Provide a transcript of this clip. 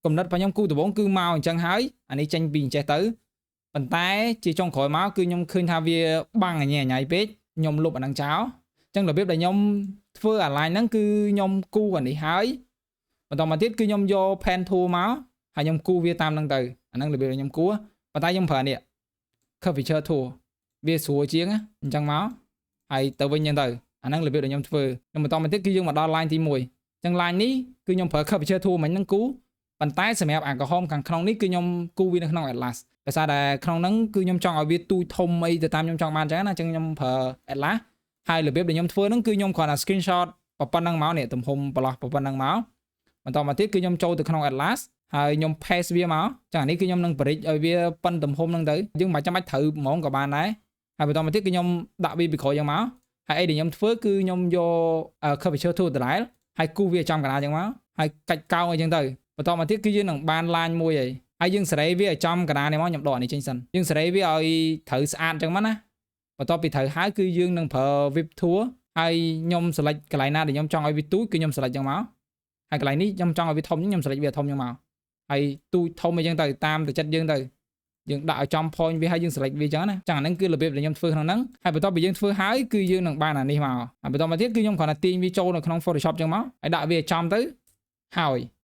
កំណត់របស់ខ្ញុំគូដំបូងគឺមកអញ្ចឹងហើយអានេះចេញពីអញ្ចេះទៅប៉ុន្តែជាចុងក្រោយមកគឺខ្ញុំឃើញថាវាបាំងអញញ៉ៃពេកខ្ញុំលុបអាហ្នឹងចោលអញ្ចឹងរបៀបដែលខ្ញុំធ្វើអា line ហ្នឹងគឺខ្ញុំគូអានេះហើយបន្តមកទៀតគឺខ្ញុំយក pen tool មកហើយខ្ញុំគូវាតាមហ្នឹងទៅអាហ្នឹងរបៀបដែលខ្ញុំគូប៉ុន្តែខ្ញុំប្រើនេះ curvature tool វាស្រួលជាងណាអញ្ចឹងមកហើយទៅវិញអញ្ចឹងទៅអាហ្នឹងរបៀបដែលខ្ញុំធ្វើខ្ញុំបន្តមកទៀតគឺយើងមកដល់ line ទី1អញ្ចឹង line នេះគឺខ្ញុំប្រើ curvature tool មិញហ្នឹងគូប៉ុន្តែសម្រាប់អាក្រហមខាងក្នុងនេះគឺខ្ញុំគូវានៅក្នុង Atlas ដោយសារតែក្នុងហ្នឹងគឺខ្ញុំចង់ឲ្យវាទូចធំអីទៅតាមខ្ញុំចង់បានអញ្ចឹងណាអញ្ចឹងខ្ញុំប្រើ Atlas ហើយរបៀបដែលខ្ញុំធ្វើហ្នឹងគឺខ្ញុំគ្រាន់តែ screenshot ប៉ុណ្ណឹងមកនេះទំហំប្រឡោះប៉ុណ្ណឹងមកបន្តមកទៀតគឺខ្ញុំចូលទៅក្នុង Atlas ហើយខ្ញុំ paste វាមកចឹងអានេះគឺខ្ញុំនឹងបរិចឲ្យវាប៉ុនទំហំហ្នឹងទៅយើងមិនចាំបាច់ត្រូវហ្មងក៏បានដែរហើយបន្តមកទៀតគឺខ្ញុំដាក់វាពីក្រោយយ៉ាងមកហើយអីដែលខ្ញុំធ្វើគឺខ្ញុំយក curvature tool ដដែលហើយគូសវាចំកណ្ដាលចឹងមកហើយកាច់កោងអីចឹងទៅបន្តមកទៀតគឺយើងនឹងបាន line មួយហើយហើយយើងសេរីវាឲ្យចំកណ្ដាលនេះមកខ្ញុំដកអានេះចេញសិនយើងសេរីវាឲ្យត្រូវស្អាតចឹងមកណាបន្ទាប់ពីត្រូវហើយគឺយើងនឹងប្រើ width tool ហើយខ្ញុំ select កន្លែងណាដែលខ្ញុំចង់ឲ្យវាទូចគឺខ្ញុំ select ចឹងមកហើយកន្លែងនេះខ្ញុំចង់ឲ្យវាធំខ្ញុំ select វាធំចឹងមកហើយទូចធំអីចឹងទៅតាមតែចិត្តយើងទៅយើងដាក់ឲ្យចំ point វាហើយយើង select វាចឹងណាចឹងអាហ្នឹងគឺរបៀបដែលខ្ញុំធ្វើក្នុងហ្នឹងហើយបន្ទាប់ពីយើងធ្វើហើយគឺយើងនឹងបានអានេះមកហើយបន្តមកទៀតគឺខ្ញុំគ្រាន់តែទាញវាចូលនៅក្នុង Photoshop ចឹងមកហើយដាក់វាឲ្យចំទៅហើយ